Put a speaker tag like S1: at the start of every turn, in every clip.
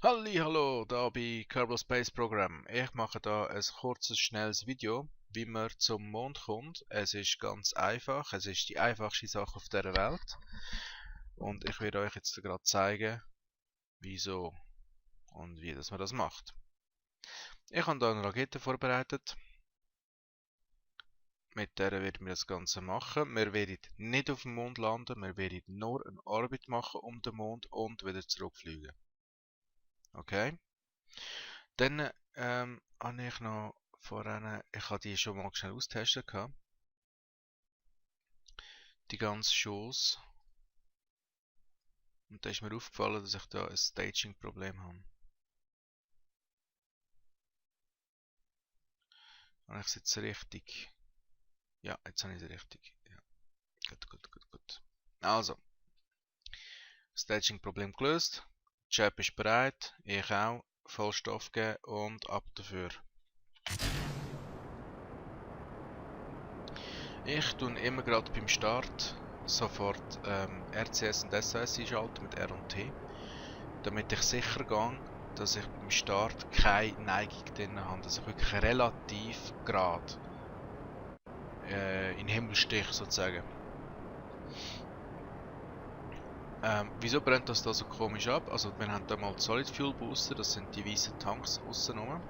S1: Hallo, da bei Kerbal Space Program. Ich mache da ein kurzes, schnelles Video, wie man zum Mond kommt. Es ist ganz einfach, es ist die einfachste Sache auf der Welt. Und ich werde euch jetzt gerade zeigen, wieso und wie das man das macht. Ich habe da eine Rakete vorbereitet. Mit der werden wir das Ganze machen. Wir werden nicht auf dem Mond landen, wir werden nur eine Orbit machen um den Mond und wieder zurückfliegen. Okay? Dann habe ich noch vorhin, ich habe die schon mal schnell austesten gehabt, die ganzen Shows. Und da ist mir aufgefallen, dass ich da ein Staging-Problem habe. Habe ich es jetzt richtig? Ja, jetzt habe ich es richtig. Ja. Gut. Also, Staging-Problem gelöst. Chap ist bereit, ich auch. Voll Stoff geben und ab dafür. Ich tue immer gerade beim Start sofort RCS und SOS einschalten mit R und T, damit ich sicher gehe, dass ich beim Start keine Neigung drin habe, dass ich wirklich relativ gerade in den Himmel steche sozusagen. Wieso brennt das da so komisch ab? Also wir haben da mal Solid Fuel Booster, das sind die weißen Tanks aussen rum.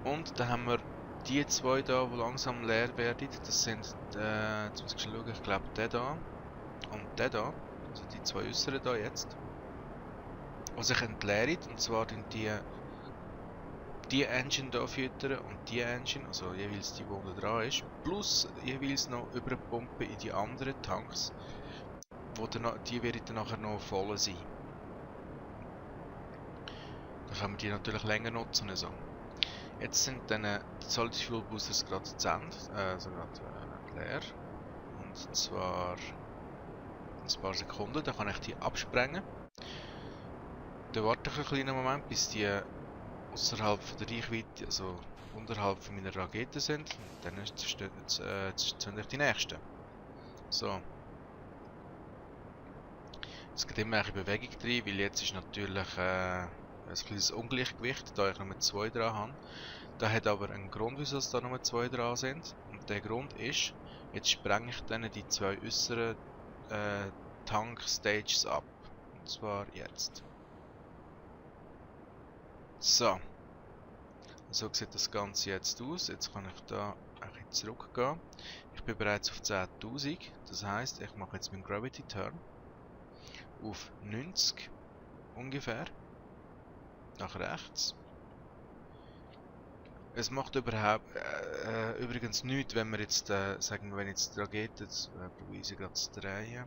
S1: Und dann haben wir die zwei da, die langsam leer werden. Das sind, jetzt muss ich schauen, ich glaube der da und der da, also die zwei äußeren da jetzt, die sich entleeren, und zwar die Engine da füttern und die Engine, also jeweils die unten dran ist, plus jeweils noch überpumpen in die anderen Tanks, die werden dann nachher noch voll sein. Dann können wir die natürlich länger nutzen und so. Jetzt sind dann die Solid Fuel Boosters gerade zu Ende, also gerade leer. Und zwar in ein paar Sekunden, dann kann ich die absprengen. Dann warte ich einen kleinen Moment, bis die außerhalb der Reichweite, also unterhalb von meiner Rakete sind. Und dann zünde ich die nächsten. So. Es geht immer eine Bewegung drin, weil jetzt ist natürlich ein kleines Ungleichgewicht, da ich nur 2 dran habe. Da hat aber einen Grund, wieso es da nur 2 dran sind. Und der Grund ist, jetzt sprenge ich dann die zwei äußeren Tank-Stages ab. Und zwar jetzt. So. So sieht das Ganze jetzt aus. Jetzt kann ich da ein bisschen zurückgehen. Ich bin bereits auf 10.000. Das heisst, ich mache jetzt meinen Gravity Turn auf 90 ungefähr. Nach rechts. Es macht übrigens nichts, wenn wir jetzt, sagen wir, wenn jetzt die Rakete, probiere ich gerade zu drehen.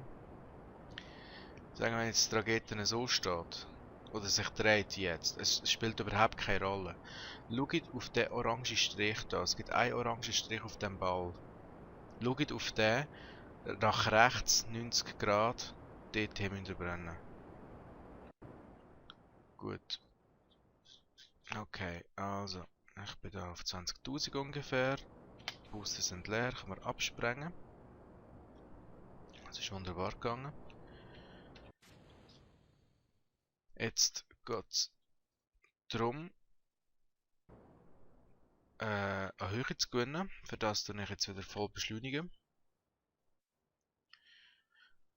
S1: Sagen wir, wenn jetzt die Rakete so steht, oder sich dreht jetzt, es spielt überhaupt keine Rolle. Schaut auf den orangen Strich da, es gibt einen orangen Strich auf dem Ball. Schaut auf den, nach rechts 90 Grad, dort müsst ihr brennen. Gut. Okay, also, ich bin da auf 20.000 ungefähr. Die Booster sind leer, können wir absprengen. Das ist wunderbar gegangen. Jetzt geht es darum, an Höhe zu gewinnen. Für das tue ich jetzt wieder voll beschleunigen.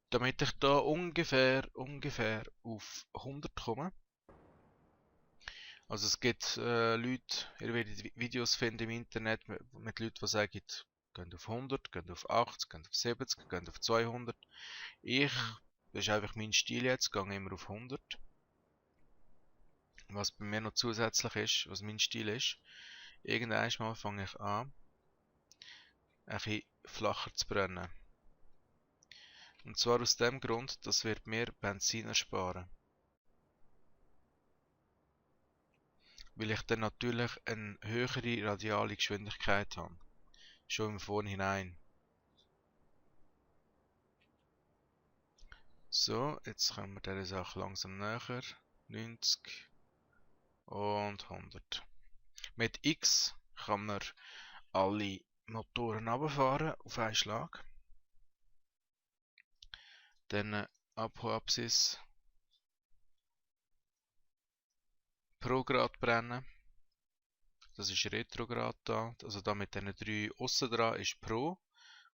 S1: Damit ich da ungefähr auf 100 komme. Also es gibt Leute, ihr werdet Videos finden im Internet mit Leuten, die sagen, geht auf 100, geht auf 80, geht auf 70, geht auf 200. Das ist einfach mein Stil jetzt, gehe immer auf 100. Was bei mir noch zusätzlich ist, was mein Stil ist, irgendwann mal fange ich an, ein bisschen flacher zu brennen. Und zwar aus dem Grund, das wird mir Benzin ersparen. Weil ich dann natürlich eine höhere radiale Geschwindigkeit habe. Schon im Vorhinein. So, jetzt kommen wir dieser Sache langsam näher. 90 und 100. Mit X kann man alle Motoren runterfahren auf einen Schlag. Dann Apoapsis Prograd brennen. Das ist Retrograd da. Also da mit diesen 3 aussen dran ist Pro,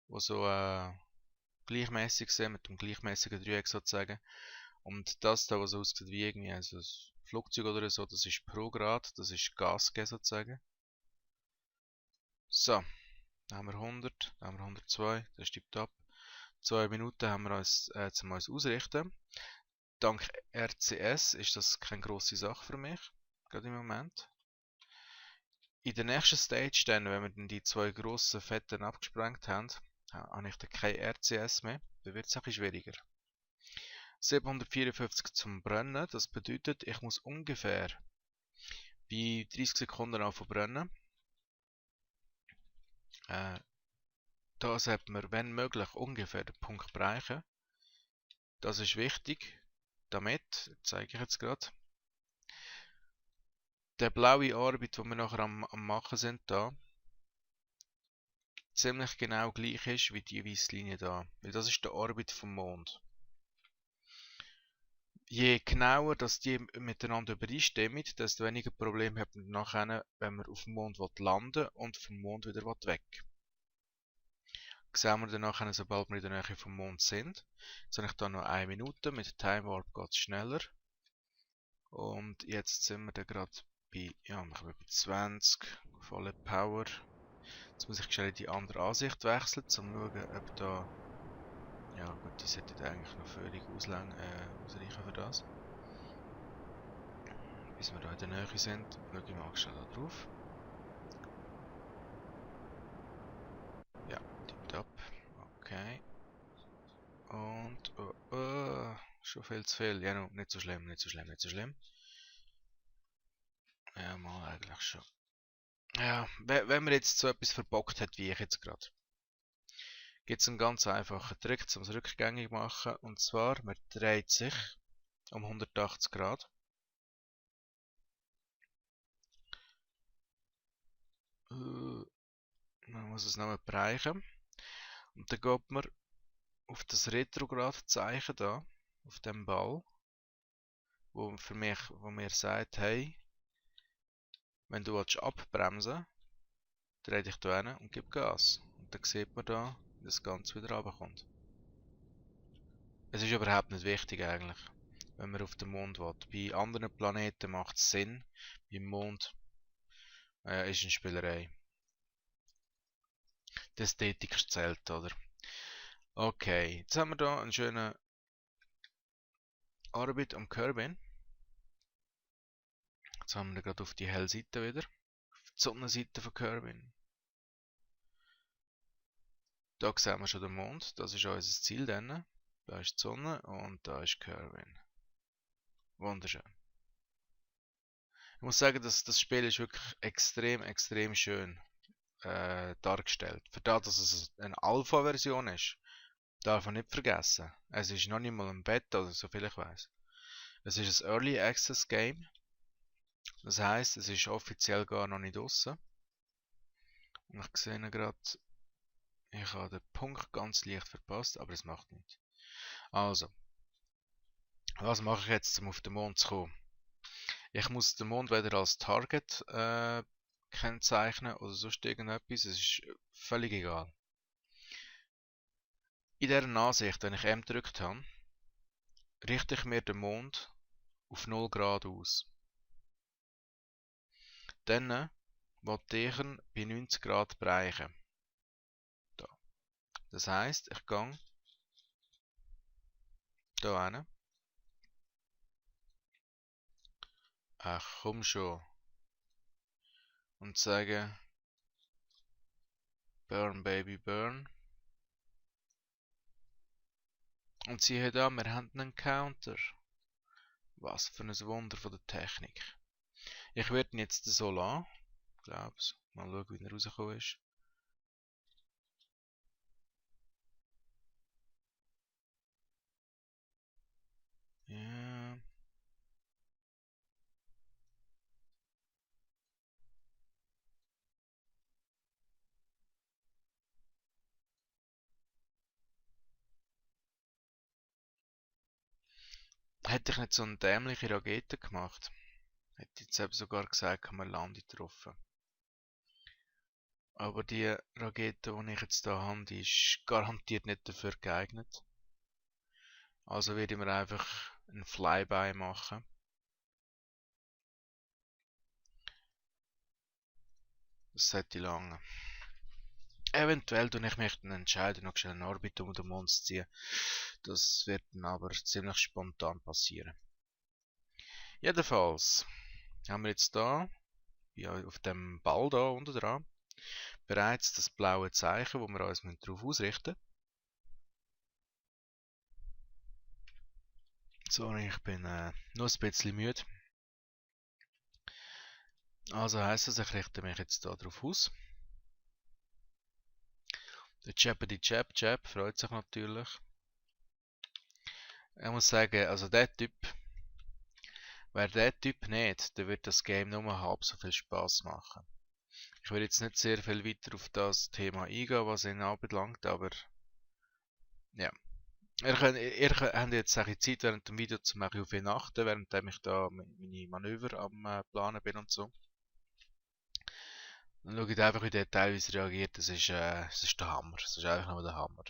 S1: wo so gleichmäßig sind, mit dem gleichmäßigen Dreieck sozusagen. Und das da, was so aussieht wie irgendwie also ein Flugzeug oder so, das ist Prograd, das ist Gas geben sozusagen. So, da haben wir 100, da haben wir 102, das ist tipptopp. 2 Minuten haben wir uns zum uns ausrichten. Dank RCS ist das keine grosse Sache für mich, gerade im Moment. In der nächsten Stage, dann, wenn wir dann die 2 grossen Fetten abgesprengt haben, habe ich dann kein RCS mehr. Dann wird es ein bisschen schwieriger. 754 zum Brennen, das bedeutet, ich muss ungefähr bei 30 Sekunden anfangen brennen. Da sollte man, wenn möglich, ungefähr den Punkt bereichen. Das ist wichtig, damit, zeige ich jetzt gerade, der blaue Arbeit, die wir nachher am machen sind, da ziemlich genau gleich ist wie die weiße Linie da. Weil das ist die Arbeit vom Mond. Je genauer dass die miteinander übereinstimmen, desto weniger Probleme hat man nachher, wenn man auf dem Mond landen und vom Mond wieder weg. Das sehen wir dann nachher, sobald wir in der Nähe vom Mond sind. Jetzt habe ich da noch 1 Minute, mit Time Warp geht es schneller. Und jetzt sind wir dann gerade bei, ja, machen wir bei 20, volle Power. Jetzt muss ich schnell in die andere Ansicht wechseln, um zu schauen, ob da, ja gut, die sollte eigentlich noch völlig ausreichen für das. Bis wir da in der Nähe sind, schaue ich mal schnell da drauf. Ja, tipptopp. Okay. Und, schon viel zu viel. Ja, no, nicht so schlimm, nicht so schlimm, nicht so schlimm. Ja, mal eigentlich schon. Ja, wenn man jetzt so etwas verbockt hat, wie ich jetzt gerade, gibt es einen ganz einfachen Trick, um es rückgängig zu machen. Und zwar, man dreht sich um 180 Grad. Man muss es nochmal bereichen. Und dann geht man auf das Retrograd-Zeichen da, auf dem Ball, wo mir sagt, hey, wenn du abbremsen willst, dreh dich da hin und gib Gas. Und dann sieht man da, wie das Ganze wieder runterkommt. Es ist überhaupt nicht wichtig eigentlich, wenn man auf den Mond will. Bei anderen Planeten macht es Sinn, beim Mond ist eine Spielerei. Die Ästhetik zählt, oder? Okay, jetzt haben wir da eine schöne Arbeit am Kerbin. Jetzt haben wir gerade auf die helle Seite wieder. Auf die Sonnenseite von Kerbin. Da sehen wir schon den Mond. Das ist unser Ziel dann. Da ist die Sonne und da ist Kerbin. Wunderschön. Ich muss sagen, das Spiel ist wirklich extrem, extrem schön dargestellt. Für das, dass es eine Alpha-Version ist, darf man nicht vergessen. Es ist noch nicht mal ein Beta, oder so viel ich weiß. Es ist ein Early Access Game. Das heisst, es ist offiziell gar noch nicht draussen. Und ich sehe gerade, ich habe den Punkt ganz leicht verpasst, aber es macht nichts. Also, was mache ich jetzt, um auf den Mond zu kommen? Ich muss den Mond weder als Target kennzeichnen oder sonst irgendetwas, es ist völlig egal. In dieser Ansicht, wenn ich M gedrückt habe, richte ich mir den Mond auf 0 Grad aus. Dann will ich ihn bei 90 Grad bereichen. Da. Das heisst, ich gehe hier hin. Ach komm schon. Und sage Burn Baby Burn. Und siehe da, wir haben einen Counter. Was für ein Wunder von der Technik. Ich werde ihn jetzt so lassen. Glaub's. Mal schauen, wie er rausgekommen ist. Ja. Hätte ich nicht so eine dämliche Rakete gemacht, Hätte jetzt eben sogar gesagt, haben wir Lande getroffen. Aber die Rakete, die ich jetzt hier habe, die ist garantiert nicht dafür geeignet. Also werde ich mir einfach einen Flyby machen. Das sollte lange. Eventuell tue ich mich dann entscheiden, noch schnell eine Orbit um den Mond zu ziehen. Das wird dann aber ziemlich spontan passieren. Jedenfalls haben wir jetzt da, ja, auf dem Ball da unten dran, bereits das blaue Zeichen, wo wir uns darauf ausrichten müssen. Sorry, ich bin nur ein bisschen müde. Also heisst das, ich richte mich jetzt da drauf aus. Der Jeopardy Jab freut sich natürlich. Ich muss sagen, also der Typ, wäre der Typ nicht, dann wird das Game nur halb so viel Spaß machen. Ich will jetzt nicht sehr viel weiter auf das Thema eingehen, was ihn anbelangt, aber ja. Ihr habt jetzt eine Zeit während dem Video zu machen auf ihn achten, während ich da meine Manöver am Planen bin und so. Dann schaut einfach, wie der teilweise reagiert. Das ist der Hammer. Das ist einfach nur der Hammer.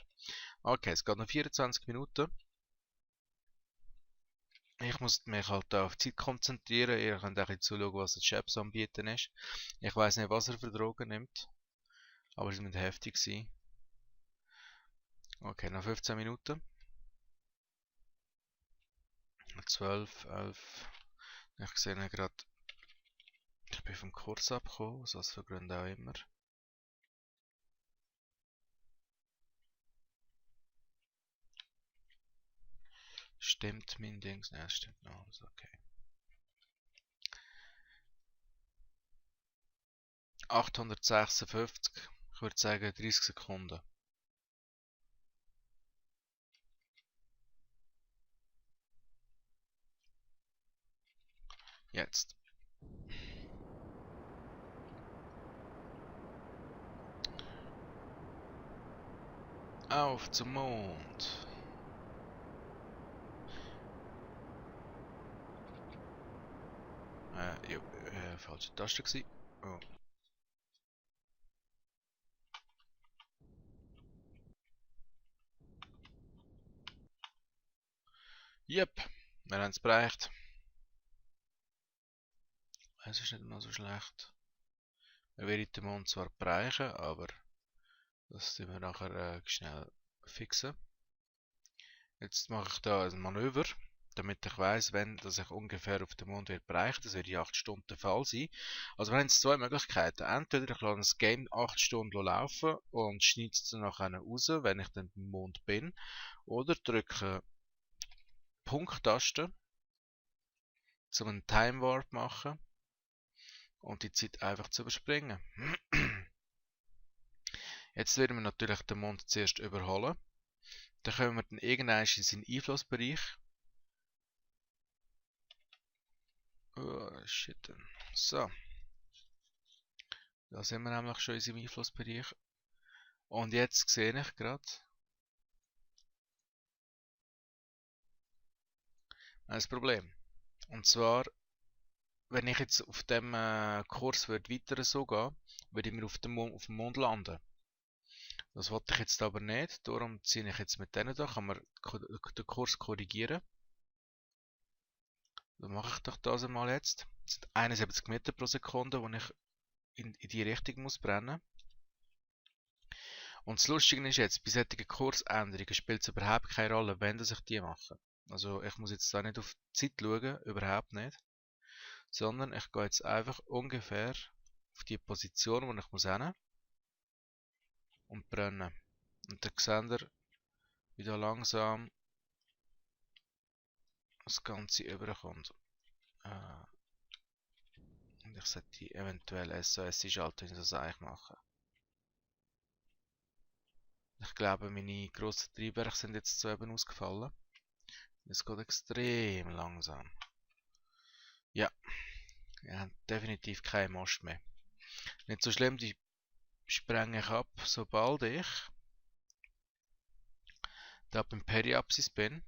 S1: Okay, es geht noch 24 Minuten. Ich muss mich halt da auf die Zeit konzentrieren. Ihr könnt auch zuschauen, was der Chef so anbieten ist. Ich weiß nicht, was er für Drogen nimmt. Aber es müssen heftig sein. Okay, noch 15 Minuten. 12, 11. Ich sehe gerade, ich bin vom Kurs abgekommen, aus was für Gründen auch immer. Stimmt mein Dings? Nein, es stimmt noch alles, okay. 856, ich würde sagen 30 Sekunden. Jetzt. Auf zum Mond. Jo, falsche Taste gewesen. Oh. Yep, wir haben es bereicht. Es ist nicht mal so schlecht. Wir werden den Mond zwar bereichen, aber das tun wir nachher schnell fixen. Jetzt mache ich da ein Manöver, damit ich weiss, wenn dass ich ungefähr auf dem Mond wird bereichen. Das wird in 8 Stunden der Fall sein. Also wir haben jetzt zwei Möglichkeiten. Entweder ich lasse das Game 8 Stunden laufen und schneide es dann nachher raus, wenn ich dann beim Mond bin. Oder drücke Punkt-Taste, um einen Time Warp machen und die Zeit einfach zu überspringen. Jetzt werden wir natürlich den Mond zuerst überholen. Dann kommen wir dann irgendwann in seinen Einflussbereich. Oh, shit. So. Da sind wir nämlich schon in seinem Einflussbereich. Und jetzt sehe ich gerade ein Problem. Und zwar, wenn ich jetzt auf dem Kurs weiter so gehen, würde ich mir auf dem Mond landen. Das wollte ich jetzt aber nicht, darum ziehe ich jetzt mit denen da, kann man den Kurs korrigieren. Dann mache ich doch das einmal jetzt. Das sind 71 Meter pro Sekunde, wo ich in die Richtung muss brennen. Und das Lustige ist jetzt, bei solchen Kursänderungen spielt es überhaupt keine Rolle, wenn ich die mache. Also ich muss jetzt da nicht auf die Zeit schauen, überhaupt nicht. Sondern ich gehe jetzt einfach ungefähr auf die Position, wo ich muss hin und brennen. Und dann seht ihr, wie da langsam das Ganze überkommt. Und ich sollte eventuell SOS-Schaltung in das eigentlich machen. Ich glaube, meine grossen Triebwerke sind jetzt so eben ausgefallen. Es geht extrem langsam. Ja, wir haben definitiv keinen Most mehr. Nicht so schlimm, die sprenge ich ab, sobald ich da beim Periapsis bin.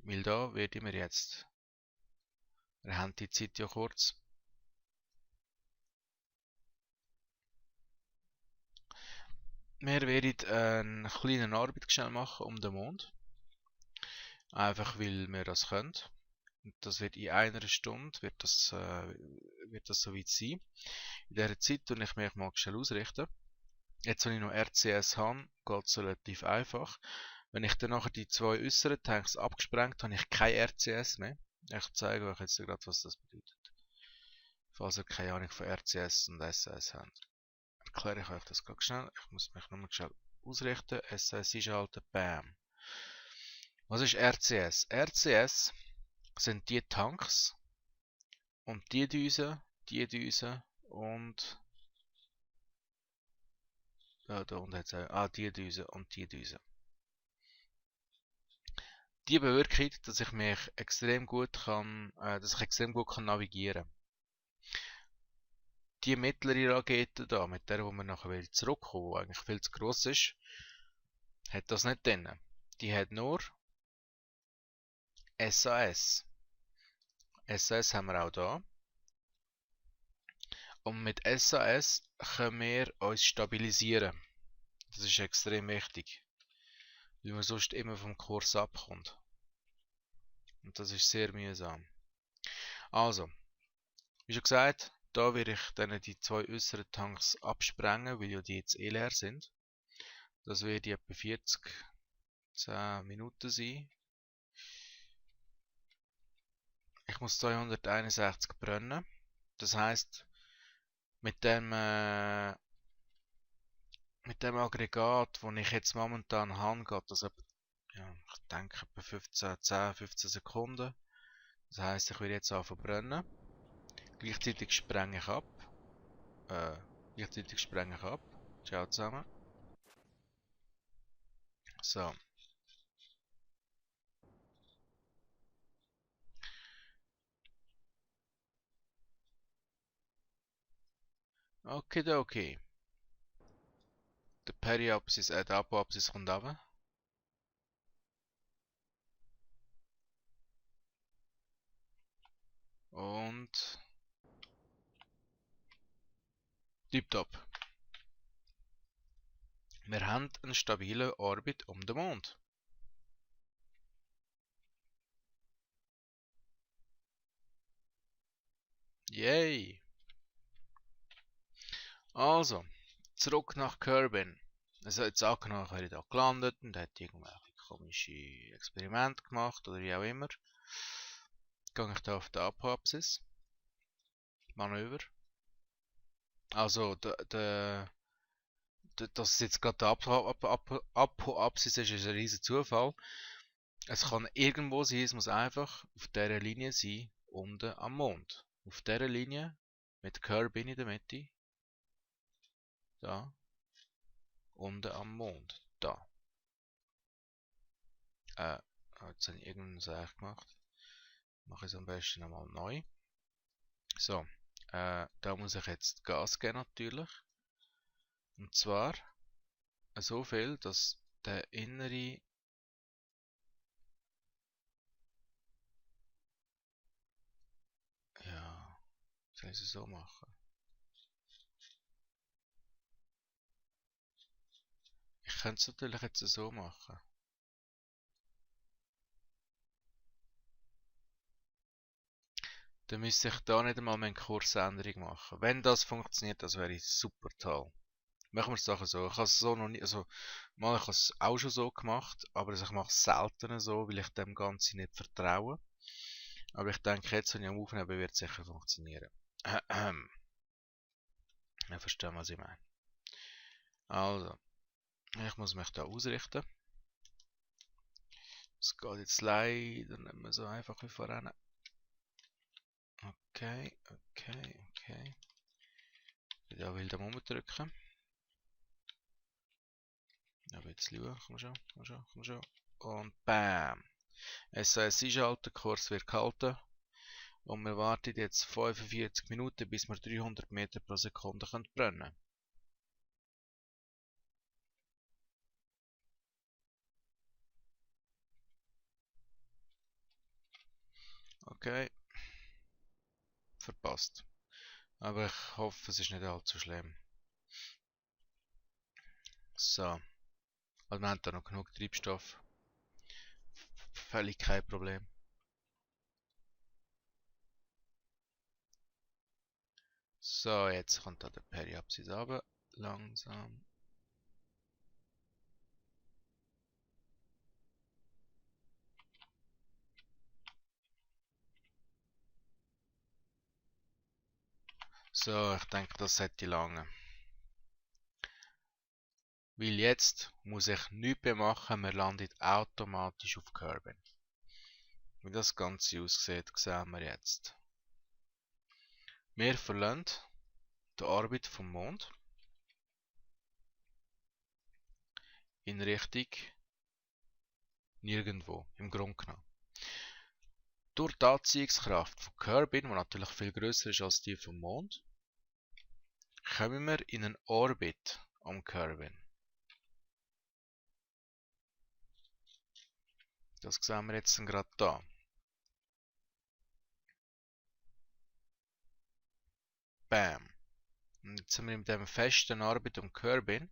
S1: Weil da werde ich mir jetzt, wir haben die Zeit ja kurz, Wir werden einen kleinen Arbeit schnell machen um den Mond. Einfach weil wir das können. Und das wird in einer Stunde wird das soweit sein. In dieser Zeit tue ich mich mal schnell ausrichten. Jetzt, wenn ich noch RCS habe, geht es relativ einfach. Wenn ich dann nachher die zwei äußeren Tanks abgesprengt habe, habe ich kein RCS mehr. Ich zeige euch jetzt gerade, was das bedeutet. Falls ihr keine Ahnung von RCS und SAS habt. Erkläre ich euch das ganz schnell. Ich muss mich nochmal schnell ausrichten. SAS einschalten. Bam. Was ist RCS? RCS sind die Tanks und die Düse und ja, da unten hat es die Düse und die Düse. Die bewirken, dass ich mich extrem gut kann, navigieren. Die mittlere Rakete da, mit der, wo man nachher zurückkommen will, die eigentlich viel zu gross ist, hat das nicht drin. Die hat nur SAS. SAS haben wir auch da. Und mit SAS können wir uns stabilisieren. Das ist extrem wichtig, weil man sonst immer vom Kurs abkommt. Und das ist sehr mühsam. Also, wie schon gesagt, da werde ich dann die zwei äußeren Tanks absprengen, weil ja die jetzt eh leer sind. Das wird etwa 10 Minuten sein. Ich muss 261 brennen. Das heißt, mit dem Aggregat, das ich jetzt momentan habe, geht das etwa, ja, ich denke etwa 10, 15 Sekunden. Das heißt, ich will jetzt anfangen brennen. Gleichzeitig sprenge ich ab. Ciao zusammen. So. Okay. Der Periapsis, der Apoapsis kommt runter. Und tipptopp. Wir haben eine stabile Orbit um den Mond. Yay! Also, zurück nach Kerbin. Also jetzt angenommen, ich wäre da gelandet und hat irgendwelche komische Experimente gemacht oder wie auch immer. Gehe ich da auf die Apoapsis. Manöver. Also, dass es jetzt gerade die Apoapsis ist ein riesen Zufall. Es kann irgendwo sein, es muss einfach auf dieser Linie sein, unten am Mond. Auf dieser Linie, mit Kerbin in der Mitte. Da. Unten am Mond. Da. Jetzt habe ich irgendeinen Sache gemacht. Mache ich es am besten nochmal neu. So. Da muss ich jetzt Gas geben natürlich. Und zwar so viel, dass der innere ja, soll ich es so machen? Ich könnte es natürlich jetzt so machen. Dann müsste ich da nicht einmal eine Kursänderung machen. Wenn das funktioniert, das wäre super toll. Machen wir es doch so. Ich habe es so noch nicht, also mal, ich habe es auch schon so gemacht, aber ich mache es selten so, weil ich dem Ganzen nicht vertraue. Aber ich denke, jetzt, wenn ich am Aufnehmen bin, wird es sicher funktionieren. Ja, verstehen, was ich meine. Also, ich muss mich da ausrichten. Es geht jetzt leider nicht mehr so einfach wie vorhin. Okay. Da will ich umdrücken. Ja, ein bisschen lieber. Komm schon. Und bam. SAS einschalten, Kurs wird gehalten. Und wir warten jetzt 45 Minuten, bis wir 300 Meter pro Sekunde brennen können. Okay. Verpasst. Aber ich hoffe, es ist nicht allzu schlimm. So. Also wir haben da noch genug Treibstoff. Völlig kein Problem. So, jetzt kommt da der Periapsis runter. Langsam. So, ich denke, das sollte lange. Weil jetzt muss ich nichts mehr machen, man landet automatisch auf Kerbin. Wie das Ganze aussieht, sehen wir jetzt. Wir verlassen die Orbit vom Mond in Richtung nirgendwo, im Grunde genommen. Durch die Anziehungskraft von Kerbin, die natürlich viel größer ist als die vom Mond, kommen wir in einen Orbit um Kerbin. Das sehen wir jetzt gerade da. Bam. Und jetzt sind wir in diesem festen Orbit um Kerbin.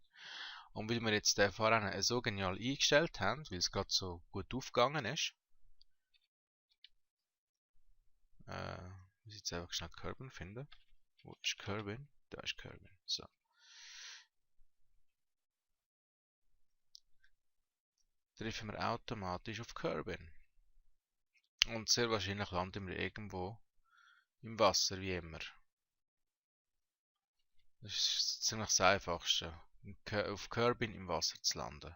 S1: Und weil wir jetzt den Fahrern so genial eingestellt haben, weil es gerade so gut aufgegangen ist, ich muss jetzt einfach schnell Kerbin finden. Wo ist Kerbin? Da ist Kerbin. So. Treffen wir automatisch auf Kerbin. Und sehr wahrscheinlich landen wir irgendwo im Wasser, wie immer. Das ist ziemlich das Einfachste, auf Kerbin im Wasser zu landen.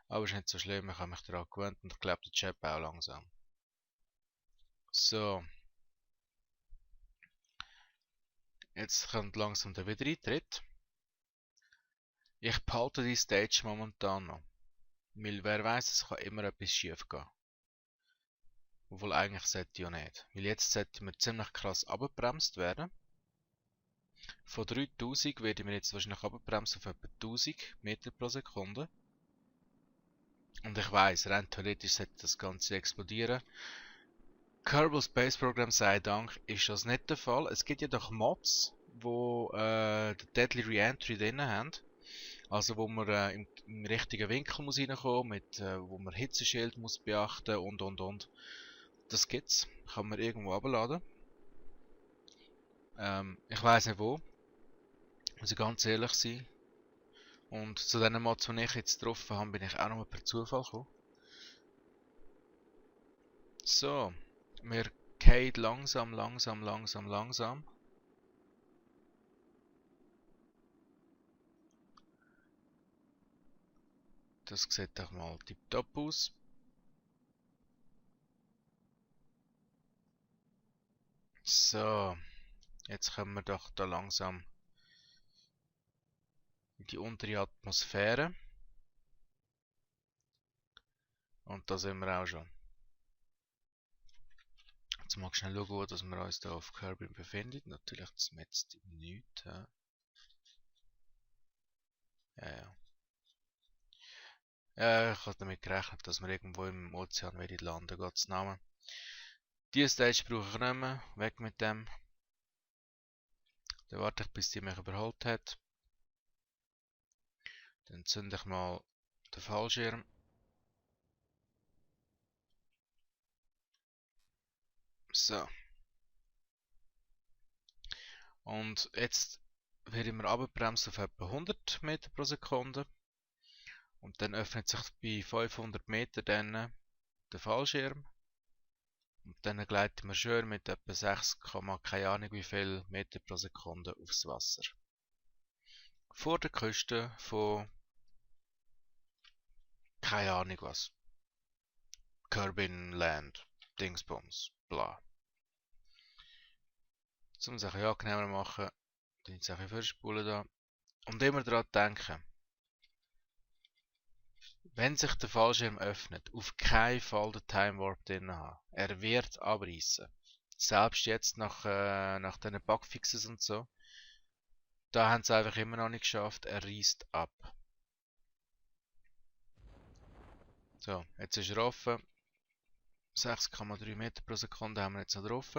S1: Aber es ist nicht so schlimm, ich habe mich daran gewöhnt und ich glaube, der Chat auch langsam. So. Jetzt kommt langsam der Wiedereintritt. Ich behalte die Stage momentan noch. Weil wer weiß, es kann immer etwas schief gehen. Obwohl eigentlich sollte ja nicht. Weil jetzt sollte wir ziemlich krass abgebremst werden. Von 3000 werden wir jetzt wahrscheinlich abgebremst auf etwa 1000 Meter pro Sekunde. Und ich weiss, rein theoretisch sollte das Ganze explodieren. Kerbal Space Program sei Dank ist das nicht der Fall. Es gibt ja doch Mods, wo den Deadly Reentry drin haben. Also wo man im richtigen Winkel muss reinkommen, wo man Hitzeschild muss beachten und. Das gibt's. Kann man irgendwo abladen. Ich weiß nicht wo. Muss ich ganz ehrlich sein. Und zu den Mods, die ich jetzt getroffen habe, bin ich auch noch per Zufall gekommen. So. Wir gehen langsam. Das sieht doch mal tipptopp aus. So. Jetzt kommen wir doch da langsam in die untere Atmosphäre. Und da sind wir auch schon. Jetzt mal schnell schauen, wo dass wir uns da auf Kerbin befinden. Natürlich jetzt nichts. Ja. Ich habe damit gerechnet, dass wir irgendwo im Ozean landen, Gottes Namen. Diese Stage brauche ich nicht mehr. Weg mit dem. Dann warte ich, bis die mich überholt hat. Dann zünde ich mal den Fallschirm. So. Und jetzt werden wir abgebremst auf etwa 100 Meter pro Sekunde. Und dann öffnet sich bei 500 Meter dann der Fallschirm. Und dann gleiten wir schön mit etwa 6, keine Ahnung wie viel Meter pro Sekunde aufs Wasser. Vor der Küste von keine Ahnung was. Kerbin Land, Dingsbums, bla. Um es ein bisschen angenehmer machen, dann jetzt ein bisschen vorspulen da. Und immer daran denken, wenn sich der Fallschirm öffnet, auf keinen Fall den Time Warp drin haben. Er wird abreißen. Selbst jetzt nach diesen Bugfixes und so. Da haben sie einfach immer noch nicht geschafft, er reißt ab. So, jetzt ist er offen. 6,3 Meter pro Sekunde haben wir jetzt noch drauf.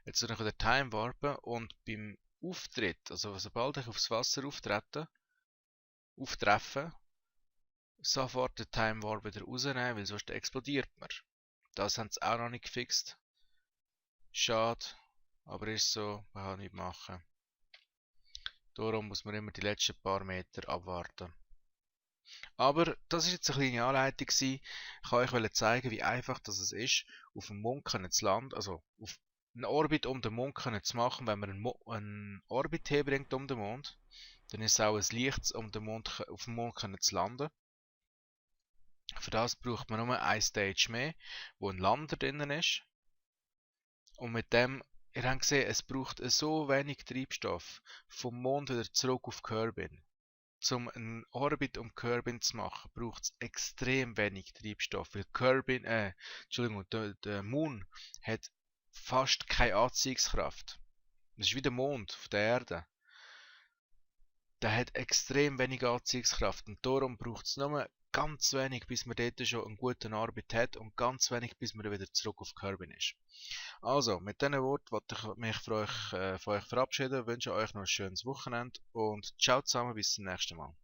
S1: Jetzt soll ich wieder Time warpen und beim Auftritt, also sobald ich aufs Wasser auftreffe, sofort den Time Warp wieder rausnehmen, weil sonst explodiert man. Das haben sie auch noch nicht gefixt. Schade, aber ist so, man kann nichts machen. Darum muss man immer die letzten paar Meter abwarten. Aber das ist jetzt eine kleine Anleitung gewesen. Ich wollte euch zeigen, wie einfach das es ist, auf dem Mond zu landen, also auf einen Orbit um den Mond zu machen. Wenn man einen Orbit herbringt um den Mond, dann ist es auch ein leichtes, um den Mond, auf dem Mond zu landen. Für das braucht man nur ein Stage mehr, wo ein Lander drinnen ist. Und mit dem, ihr habt gesehen, es braucht so wenig Treibstoff vom Mond wieder zurück auf Kerbin. Um einen Orbit um Kerbin zu machen, braucht es extrem wenig Treibstoff, weil Entschuldigung, der Moon hat fast keine Anziehungskraft. Das ist wie der Mond auf der Erde. Der hat extrem wenig Anziehungskraft und darum braucht es nur ganz wenig, bis man dort schon einen guten Orbit hat und ganz wenig, bis man wieder zurück auf Kerbin ist. Also, mit diesen Worten wollte ich mich von euch verabschieden, wünsche euch noch ein schönes Wochenende und ciao zusammen, bis zum nächsten Mal.